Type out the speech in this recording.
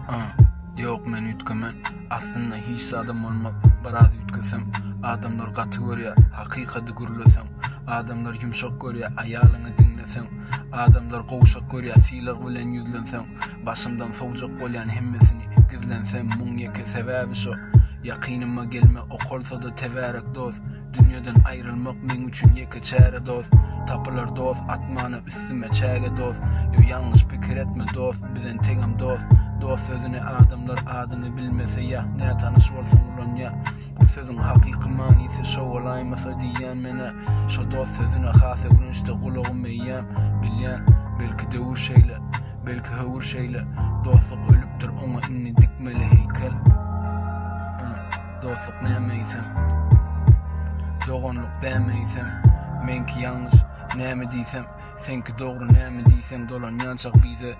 Ýok men üýtgemen. Aslynda hiç zadam bolmaz biraz üýtgesem. Adamlar gaty görýär hakykady gürleseň. Adamlar ýumşak görýär aýalyňy diňleseň. Adamlar gowşak görýär sylag bilen ýüzlenseň. Başymdan sowjak bolýan hemmesini gizlensem muň ýeke sebäbi şo. Ýakynyma gelme okalsada tebärek dost. Dünýeden aýrylmak meň üçin ýeke çäre dost. Tapylar dost atmana üstüme çäge dost. Ýo ýalňyş pikir etme dost biz entegem dost. Dost sözüni adamlar adyňy bilmese ýa nätanyş bolsaň ulanýa. Bu sözüň hakyky manysy şo bolaýmasa diýýän menä. Şo dost sözüne has öwrenişde gulagym eýýäm bilýän. Belki döwür şeýle, belki höwür şeýle. Dostluk ölüpdir oňa indi dikmeli heýkel. Dostluk näme eýsem? Doganlyk dämi eýsem? Meňki ýalňyş, näme diýsem, seňki dogry näme diýseň dolanýançak bize.